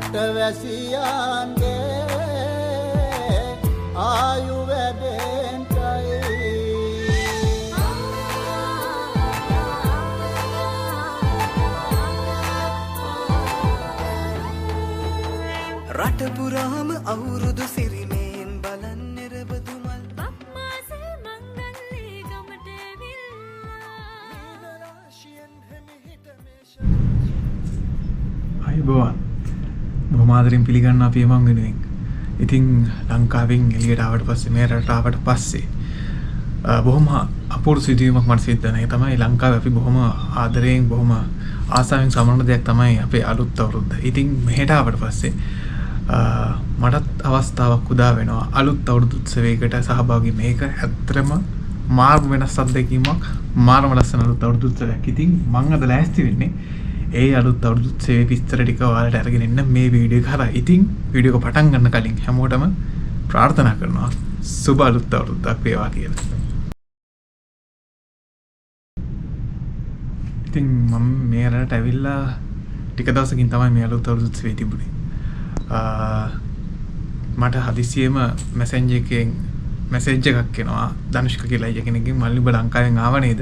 රටවැසියන්ගේ ආයු වැඩෙන්ටයි. රට පුරාම අවුරුදු සිරිමෙන් බලන් නිරබදු මල් බක්මාසේ මංගල්ලේ ගමට ඇවිල්ලා. අයබෝවන්, බොහොම ආදරෙන් පිළිගන්න අපි එමන් වෙනුවෙන්. ඉතින් ලංකාවෙන් එළියට ආවට පස්සේ, මේ රටට ආවට පස්සේ බොහොම අපූර්ව සිදුවීමක් මට සිද්ධ වුණා. ඒ තමයි ලංකාවේ අපි බොහොම ආදරයෙන් බොහොම ආසාවෙන් සමරන දෙයක් තමයි අපේ අලුත් අවුරුද්ද. ඉතින් මෙහෙට ආවට පස්සේ මටත් අවස්ථාවක් උදා වෙනවා අලුත් අවුරුදු උත්සවයකට සහභාගී. මේක ඇත්තටම මාර්ග වෙනස් අත්දැකීමක්, මාරම ලස්සන අලුත් අවුරුදු උත්සවයක්. ඉතින් මං අද ලෑස්ති වෙන්නේ ඒ අලුත් අවුරුදු උත්සවයේ විස්තර ටික ඔයාලට අරගෙන එන්න මේ වීඩියෝ එක හරහා. ඉතින් වීඩියෝ එක පටන් ගන්න කලින් හැමෝටම ප්‍රාර්ථනා කරනවා සුබ අලුත් අවුරුද්දක් වේවා කියලා. ඉතින් මම මේ රටට ඇවිල්ලා ටික දවසකින් තමයි මේ අලුත් අවුරුදු උත්සවය තිබුණේ. මට හදිසියෙම මැසේජ් එකෙන් මැසේජ් එකක් එනවා ධනුෂ්ක කියලා අයියා කෙනෙක්ගෙන්, මල්ලි ඔබ ලංකාවෙන් ආව නේද?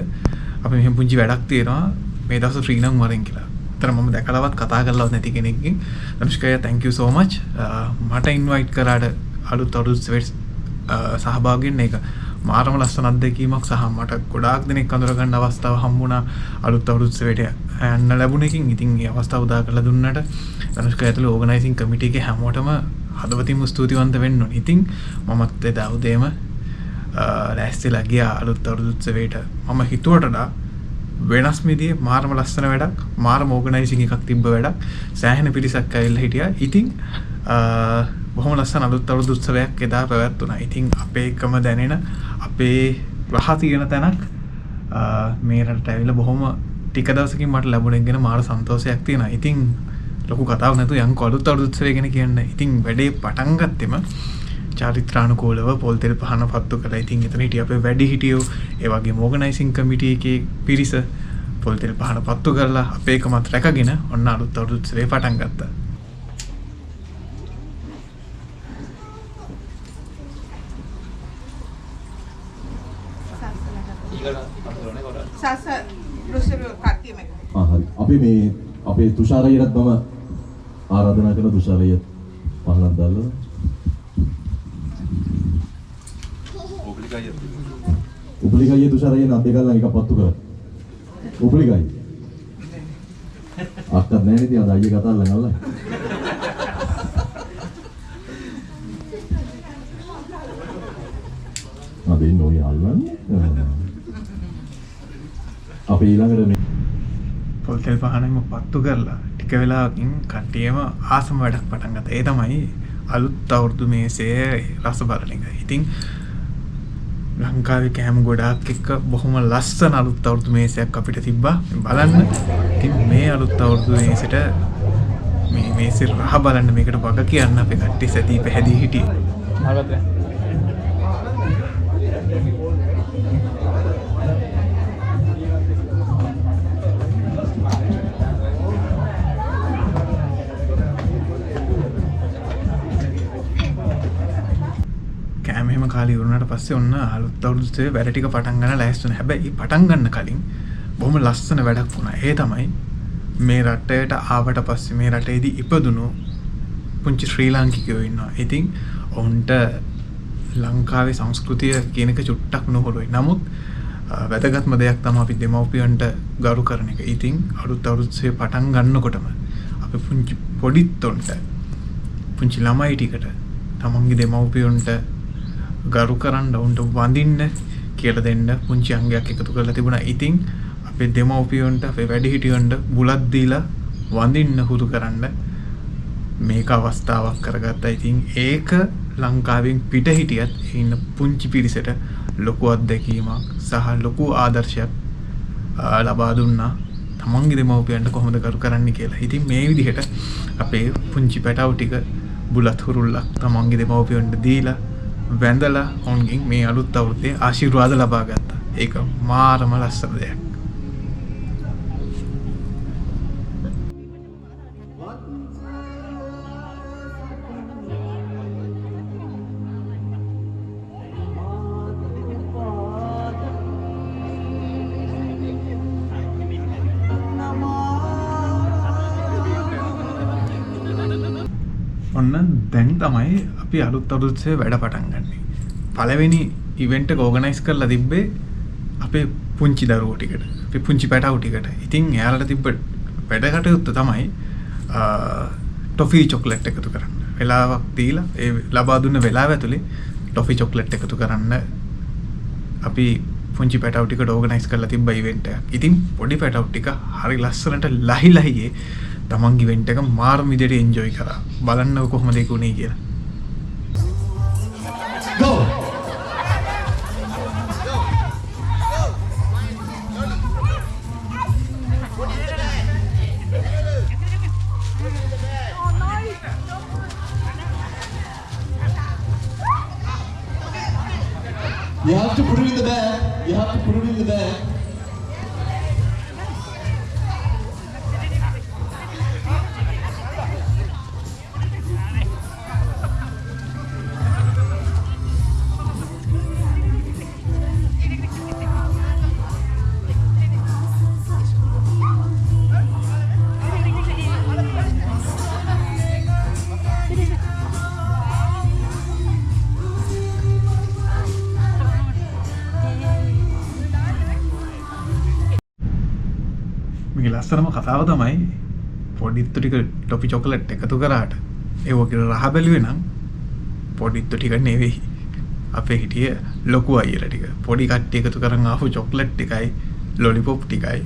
අපි මෙහෙම පුංචි වැඩක් තියෙනවා මේ දවස් ෆ්‍රී නම් වරෙන් කියලා. අතන මම දැකලවත් කතා කරලවත් නැති කෙනෙක්ගෙන් ධනුෂ්ක අයියා thank you so much. මට ඉන්වයිට් කරාට අලුත් අවුරුදු උත්සවයට සහභාගී වෙන්න. ඒක මාරම ලස්සන අත්දැකීමක් සහ මට ගොඩාක් දෙනෙක් අඳුර ගන්න අවස්ථාව හම්බුණා අලුත් අවුරුදු උත්සවයට යන්න ලැබුණ එකකින්. ඉතින් ඒ අවස්ථාව උදා කරලා දුන්නට ධනුෂ්ක ඇතුළු ඕගනයිසිං කමිටි එකේ හැමෝටම හදවතින්ම ස්තුතිවන්ත වෙන්න ඕනේ. ඉතින් මමත් එදා උදේම ලෑස්තිලා ගියා අලුත් අවුරුදු උත්සවයට. මම හිතුවට වඩා වෙනස් විදිහේ මාරම ලස්සන වැඩක්, මාරම ඕගනයිසිං එකක් තිබ්බ වැඩක්. සෑහෙන පිරිසක් ඇවිල්ලා හිටියා. ඉතින් බොහොම ලස්සන අලුත් අවුරුදු උත්සවයක් එදා පැවැත්වුණා. ඉතින් අපේ එකම දැනෙන අපේ රහ තියෙන තැනක් මේ රටට ඇවිල්ලා බොහොම ටික දවසකින් මට ලැබුණ එක ගැන මාර සන්තෝෂයක් තියෙනවා. ඉතින් ලොකු කතාවක් නැතුව යන්කෝ අලුත් අවුරුදු උත්සවය ගැන කියන්න. ඉතින් වැඩේ පටන් ගත්තෙම චාරිත්‍රානුකූලව පොල් තෙල් පහන පත්තු කළා. ඉතින් එතන හිටිය අපේ වැඩිහිටියෝ, ඒ වගේම ඕගනයිසිං කමිටි එකේ පිරිස පොල් තෙල් පහන පත්තු කරලා අපේ එකමත් රැකගෙන ඔන්න අලුත් අවුරුදු උත්සවය පටන් ගත්තා. සස රුසරු කට්ටියම එක. ආ හරි. අපි මේ අපේ තුෂාර අයියටත් මම ආරාධනා කරන තුෂාර අයියත් පහනක් දාලා. උපලික අයියේ තුෂාර අයියේ නත් දෙකක් ළඟ එකක් පත්තු කරා. උපලික අයියේ. අක්කත් නෑ නේද අද අයියේ කතා ළඟ අල්ලන්නේ. ආ දෙන්න ඔය අල්ලන්නේ. අපි ඊළඟට මේ පොල් තෙල් පහනෙම පත්තු කරලා ටික වෙලාවකින් කට්ටියම ආසම වැඩක් පටන් ගත්තා. ඒ තමයි අලුත් අවුරුදු මේසයේ රස බලන එක. ඉතින් ලංකාවේ කෑම ගොඩාක් එක්ක බොහොම ලස්සන අලුත් අවුරුදු මේසයක් අපිට තිබ්බා. බලන්න. ඉතින් මේ අලුත් අවුරුදු මේසෙට මේ මේසෙ රහ බලන්න මේකට වග කියන්න අපේ කට්ටිය සැදී පැහැදී හිටියේ. කෑම එහෙම කාලේ ඉවර වුණාට පස්සේ ඔන්න අලුත් අවුරුදු උත්සවයේ වැඩ ටික පටන් ගන්න ලෑස්ති වුණා. හැබැයි පටන් ගන්න කලින් බොහොම ලස්සන වැඩක් වුණා. ඒ තමයි මේ රටේට ආවට පස්සේ මේ රටේදී ඉපදුණු පුංචි ශ්‍රී ලාංකිකයෝ ඉන්නවා. ඉතින් ඔවුන්ට ලංකාවේ සංස්කෘතිය කියන එක චුට්ටක් නුහුරුයි. නමුත් වැදගත්ම දෙයක් තමයි අපි දෙමව්පියන්ට ගරු කරන එක. ඉතින් අලුත් අවුරුදු උත්සවය පටන් ගන්නකොටම අපි පුංචි පොඩිත්තොන්ට පුංචි ළමයි ටිකට තමන්ගේ දෙමව්පියන්ට ගරු කරන්න, ඔවුන්ට වඳින්න කියලා දෙන්න පුංචි අංගයක් එකතු කරලා තිබුණා. ඉතින් අපේ දෙමව්පියන්ට අපේ වැඩිහිටියන්ට බුලත් දීලා වඳින්න හුරු කරන්න මේක අවස්ථාවක් කරගත්තා. ඉතින් ඒක ලංකාවෙන් පිට හිටියත් ඒ ඉන්න පුංචි පිරිසට ලොකු අත්දැකීමක් සහ ලොකු ආදර්ශයක් ලබා දුන්නා තමන්ගේ දෙමව්පියන්ට කොහොමද ගරු කරන්නේ කියලා. ඉතින් මේ විදිහට අපේ පුංචි පැටවු ටික බුලත් හුරුල්ලක් තමන්ගේ දෙමව්පියන්ට දීලා වැඳලා ඔවුන්ගෙන් මේ අලුත් අවුරුද්දේ ආශිර්වාද ලබා ගත්තා. ඒක මාරම ලස්සන දෙයක්. වත්ස ඔන්න දැන් තමයි අපි අලුත් අවුරුදු උත්සවයේ වැඩ පටන් ගන්නෙ. පළවෙනි ඉවෙන්ට් එක ඕගනයිස් කරලා තිබ්බේ අපේ පුංචි දරුවෝ ටිකට. අපේ පුංචි පැටවු ටිකට. ඉතින් එයාලට තිබ්බ වැඩ කටයුත්ත තමයි ටොෆි චොක්ලට් එකතු කරන්න. වෙලාවක් දීලා ඒ ලබා දුන්න වෙලාව ඇතුලේ ටොෆි චොක්ලට් එකතු කරන්න අපි පුංචි පැටවු ටිකට ඕගනයිස් කරලා තිබ්බ ඉවෙන්ට් එකක්. ඉතින් පොඩි පැටවු ටික හරි ලස්සනට ලහි ලහියේ තමන්ගේ ඉවෙන්ට් එක මාරම විදියට එන්ජොයි කරා. බලන්න කොහොමද ඒක උනේ කියලා. Go! You have to put it in the bag. You have to put it in the bag. මේකේ ලස්සනම කතාව තමයි පොඩිත්තු ටික ටොපි චොකලට් එකතු කරාට ඒව කියලා රහ බැලුවේ නම් පොඩිත්තු ටික නෙවෙයි අපේ හිටිය ලොකු අයියලා ටික. පොඩි කට්ටිය එකතු කරන් ආපු චොකලට් ටිකයි ලොලිපොප් ටිකයි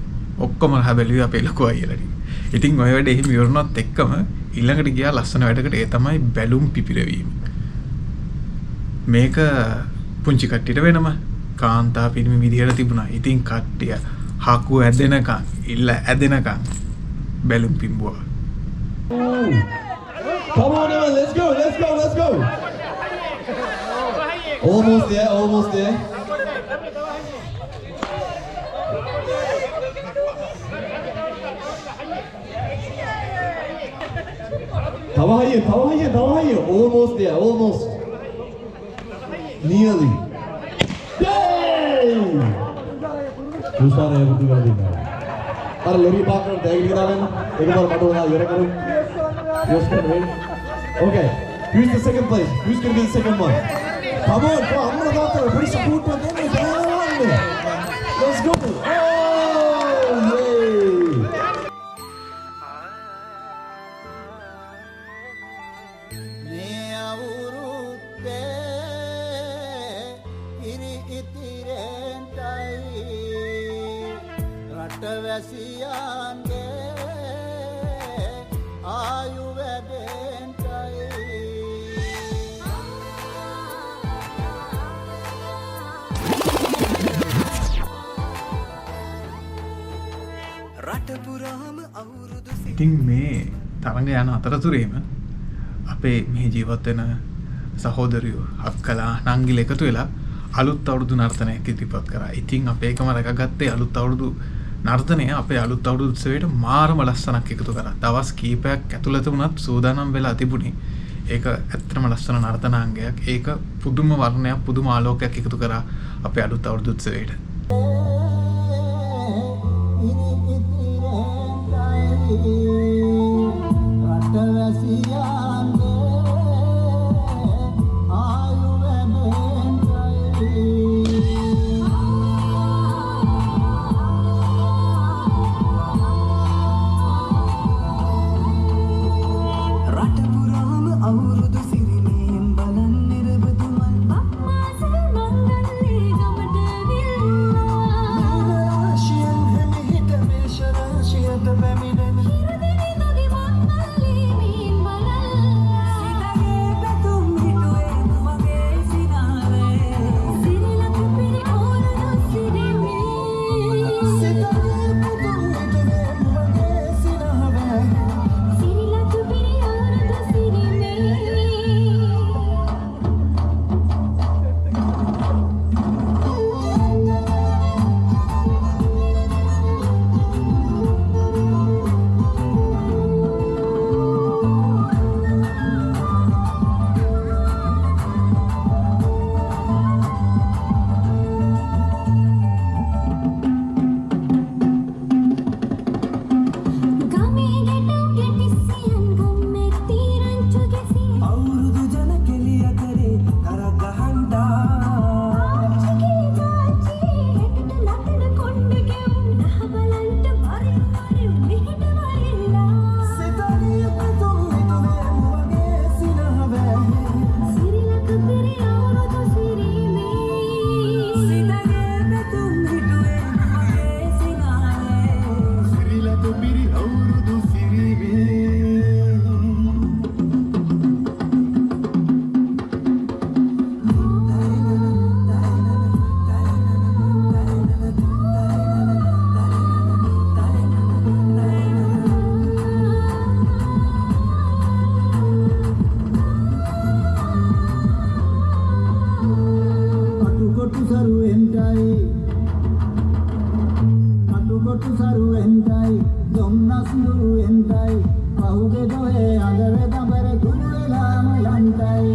ඔක්කොම රහ බැලුවේ අපේ ලොකු අයියලා ටික. ඉතින් ඔය වැඩේ එහෙම ඉවරනොත් එක්කම ඊළඟට ගියා ලස්සන වැඩකට, ඒ තමයි බැලුම් පිපිරවීම. මේක පුංචි කට්ටියට වෙනම කාන්තා පිරිමි විදියට තිබුණා. ඉතින් කට්ටිය හකු ඇදෙනකන් ඉල්ල ඇදෙනකන් බැලුම් පිඹුවා. Come on, Evan, let's go, let's go, let's go. Almost there, almost there. තව හයිය, තව හයිය, තව හයිය. Almost there, almost. Nearly. Yay! Thushara එකතු කරලා දෙන්නවා. අර ලොරි පාක් කරන තෑගි ටික දාගන්න. ඒක පාර මට ඕන ඉවර කරමු. Just gonna wait. Okay. Who's the second place? Who's gonna be the second one? Come on, come on. අම්මලා තාත්තලා පොඩි සපෝට් එකක් දෙන්න. ගාවන්න. Let's go. Oh, yay. මේ අවුරුද්දේ ඉරි ඉතිරෙන්ටයි රටවැසියන්ගේ ආයු වැඩෙන්ටයි. රට පුරාම අවුරුදු ඉතින් මේ තරඟ යන අතරතුරේම අපේ මෙහි ජීවත් වෙන සහෝදරයෝ අක්කලා නංගිලා එකතු වෙලා අලුත් අවුරුදු නර්තනයක් ඉදිරිපත් කරා. ඉතින් අපේ එකම රැකගත්තේ අලුත් අවුරුදු නර්තනය අපේ අලුත් අවුරුදු උත්සවයට මාරම ලස්සනක් එකතු කරා. දවස් කීපයක් ඇතුළත වුණත් සූදානම් වෙලා තිබුණේ. ඒක ඇත්තටම ලස්සන නර්තනාංගයක්. ඒක පුදුම වර්ණයක් පුදුම ආලෝකයක් එකතු කරා අපේ අලුත් අවුරුදු උත්සවයට. ඉරි ඉතිරෙන්ටයි රටවැසියන්ගේ ආයු වැඩෙන්ටයි. රට පුරාම අවුරුදු සිරිමෙන් බලන් නිරබදුමන් බක්මාසේ මංගල්ලේ ගමට විල්ලා රාශියෙන් හිමිහිට මේෂ රාශියට පැමිණෙන හිරදිවි මගේ මංගල්ලේ මීන් බලල්ලා සිතගේ පැතුම් හිටුවේ මගේ සිනාවේ සිරිමෙන් සරුවෙන්ටයි කටුකොටු සරුවෙන්ටයි දුම්නස් දුරුවෙන්ටයි පහුගේ දොහේ අඟ වෙදඹර දුරු වෙලාම යන්ටයි.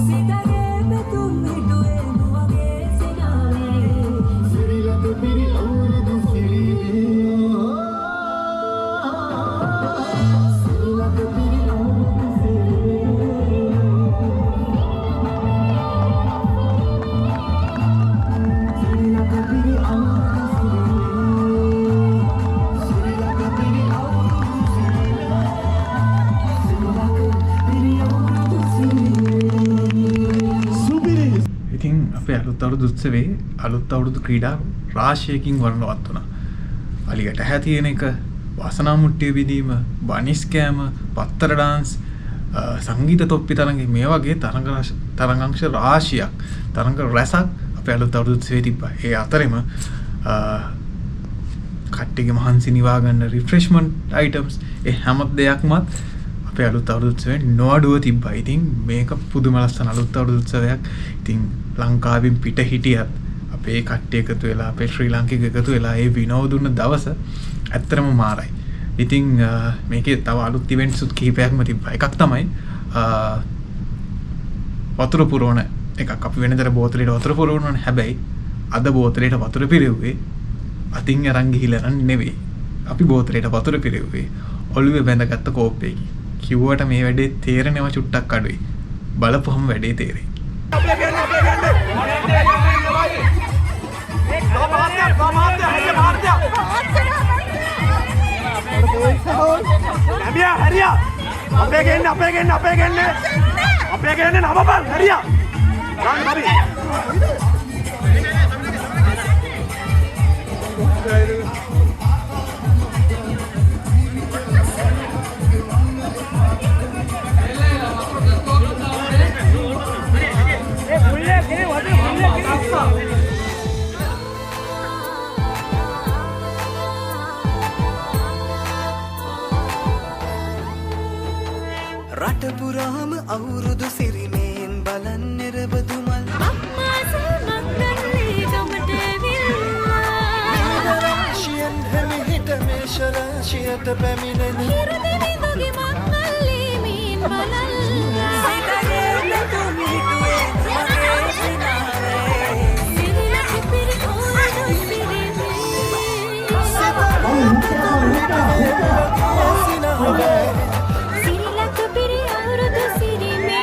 සිතගේ පැතුම් හිටුවේ නුවගේ සිනාවේ. සිරිලක පිරි අවුරුදු සිරිවේ, සිරිලක පිරි අවුරුදු සිරිවේ. සිරිලක පිරි අවුරුදු සිරිවේ, සිරිලක පිරි අවුරුදු සිරිවේ, සිරිලක පිරි අවුරුදු සිරිවේ. සුපිරි. ඉතින් අපේ අලුත් අවුරුදු උත්සවයේ අලුත් අවුරුදු ක්‍රීඩා රාශියකින් වර්ණවත් වුණා. අලියට ඇහැ තියෙන එක, වාසනා මුට්ටිය බිඳීම, බනිස් කෑම, පත්තර ඩාන්ස්, සංගීත තොප්පි තරඟ, මේ වගේ තරඟාංශ රාශියක්, තරඟ රැසක් අපේ අලුත් අවුරුදු උත්සවයේ තිබ්බා. ඒ අතරෙම කට්ටියගේ මහන්සි නිවා ගන්න රිෆ්‍රෙෂ්මන්ට් අයිටම්ස්, ඒ හැම දෙයක්මත් අපේ අලුත් අවුරුදු උත්සවයේ නොඅඩුව තිබ්බා. ඉතින් මේක පුදුම ලස්සන අලුත් අවුරුදු උත්සවයක්. ඉතින් ලංකාවෙන් පිට හිටියත් අපේ කට්ටිය එකතු වෙලා, අපේ ශ්‍රී ලාංකික එකතු වෙලා ඒ විනෝද වුණ දවස ඇත්තටම මාරයි. ඉතින් මේකේ තව අලුත් ඉවෙන්ට්ස් උත් කිහිපයක්ම තිබ්බා. එකක් තමයි වතුර පුරවන එකක්. අපි වෙනදට බෝතලෙට වතුර පුරවනවනේ. හැබැයි අද බෝතලෙට වතුර පිරෙව්වේ අතින් අරන් ගිහිල්ලා නම් නෙවෙයි. අපි බෝතලෙට වතුර පිරෙව්වේ ඔළුවේ බැඳගත්ත කෝප්පයකින්. කිව්වට මේ වැඩේ තේරෙනව චුට්ටක් අඩුයි. බලපුවම වැඩේ තේරෙයි. හැමියා හැරියා, අපේ ගෙන්න, අපේ ගෙන්න, අපේ ගෙන්න, අපේ ගෙන්න, නමපන් හැරියා ගන්න හරි. රට පුරාම අවුරුදු සිරිමේන් බලන් නිරබදු මල්. අම්මා මංගල්ලේ ගමට විල්ලා. රාශියෙන් හිමිහිට මේෂ රාශියට පැමිණෙන. හිරුදෙවි මගේ මංගල්ලේ මීන් බලල්ලා. සිතගේ පැතුම් හිටුවේ මගේ සිනාවේ. සිරිලක පිරි අවුරුදු සිරිවේ. සිනාවේ. සිරිලක පිරි අවුරුදු සිරිමේ.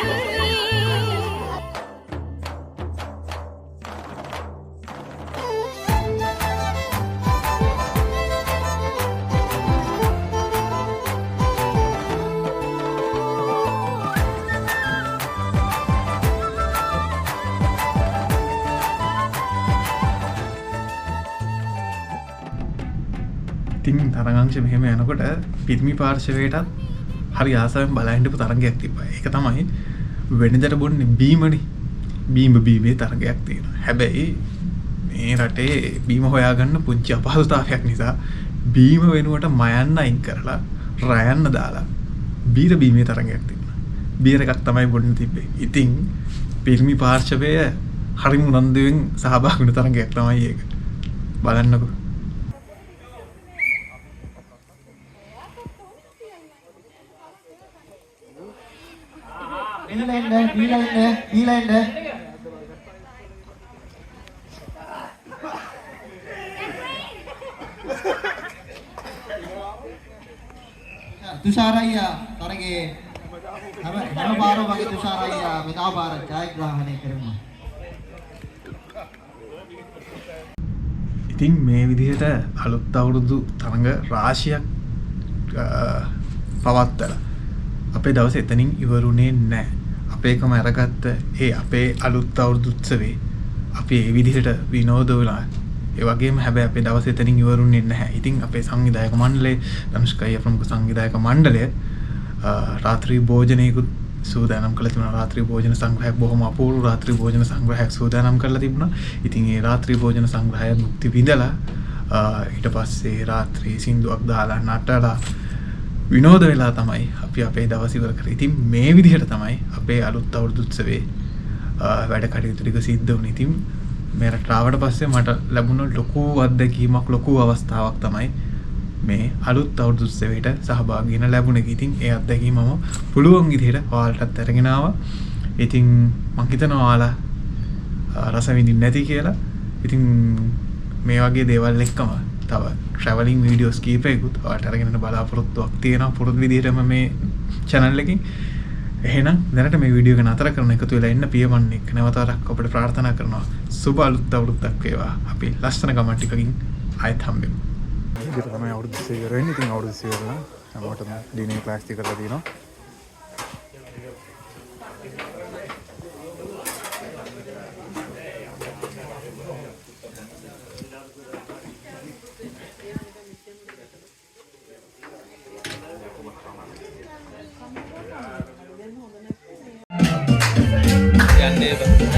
ඉතින් තරඟාංශ මෙහෙම යනකොට පිරිමි පාර්ශවයටත් හරි ආසාවෙන් බලන් හිටපු තරඟයක් තිබ්බා. ඒක තමයි වෙනදට බොන්නේ බීමනේ. බීම බීමේ තරඟයක් තියෙනවා. හැබැයි මේ රටේ බීම හොයාගන්න පුංචි අපහසුතාවයක් නිසා බීම වෙනුවට මයන්න අයින් කරලා රයන්න දාලා බීර බීමේ තරඟයක් තිබුණා. බීර් එකක් තමයි බොන්න තිබ්බේ. ඉතින් පිරිමි පාර්ශවය හරිම උනන්දුවෙන් සහභාගී වුණ තරඟයක් තමයි ඒක. බලන්නකෝ. එන්න එන්න දීලා එන්න දීලා එන්න. තුෂාර අයියා තරගේ හැම හැම පාරම වගේ තුෂාර අයියා මේ තව පාරක් ජයග්‍රහණය කරනවා. ඉතින් මේ විදිහට අලුත් අවුරුදු තරඟ රාශියක් පවත්වලා අපේ දවස එතනින් ඉවරුනේ නෑ. අපේකම අරගත්ත ඒ අපේ අලුත් අවුරුදු උත්සවේ අපි ඒ විදිහට විනෝද වුණා. ඒ වගේම හැබැයි අපේ දවස එතනින් ඉවරුනේ නැහැ. ඉතින් අපේ සංවිධායක මණ්ඩලය, ධනුෂ්ක අයියා ප්‍රමුඛ සංවිධායක මණ්ඩලය රාත්‍රී භෝජනයකුත් සූදානම් කරලා තිබුණා. රාත්‍රී භෝජන සංග්‍රහයක්, බොහොම අපූර්ව රාත්‍රී භෝජන සංග්‍රහයක් සූදානම් කරලා තිබුණා. ඉතින් ඒ රාත්‍රී භෝජන සංග්‍රහය භුක්ති විඳලා, ඊට පස්සේ රාත්‍රී සින්දුවක් දාලා නටලා විනෝද වෙලා තමයි අපි අපේ දවස් ඉවර කරේ. ඉතින් මේ විදිහට තමයි අපේ අලුත් අවුරුදු උත්සවේ වැඩ කටයුතු ටික සිද්ධ වුණේ. ඉතින් මේ රට ආවට පස්සේ මට ලැබුණ ලොකු අත්දැකීමක්, ලොකු අවස්ථාවක් තමයි මේ අලුත් අවුරුදු උත්සවයට සහභාගී වෙන්න ලැබුණ එක. ඉතින් ඒ අත්දැකීම මම පුළුවන් විදිහට ඔයාලටත් අරගෙන ආවා. ඉතින් මං හිතනවා ඔයාලා රස විඳින්න නැති කියලා. ඉතින් මේ වගේ දේවල් එක්කම තව ට්‍රැවලින් වීඩියෝස් කීපයකුත් ඔයාලට අරගෙන යන්න බලාපොරොත්තුවක් තියෙනවා පුරුදු විදිහටම මේ channel එකකින්. එහෙනම් දැනට මේ වීඩියෝ එක නතර කරන එකතු වෙලා ඉන්න පියවන්න එක්ක නැවත වරක් ඔබට ප්‍රාර්ථනා කරනවා සුබ අලුත් අවුරුද්දක් වේවා. අපි ලස්සන ගමන් ටිකකින් ආයෙත් හම්බෙමු. විදිහට තමයි අවුරුදු ඉවර වෙන්නේ. ඉතින් අවුරුදු ඉවර වෙලා හැමෝටම ඩිනර් ක්ලාස් ටික කරලා තියෙනවා. යන්නේ.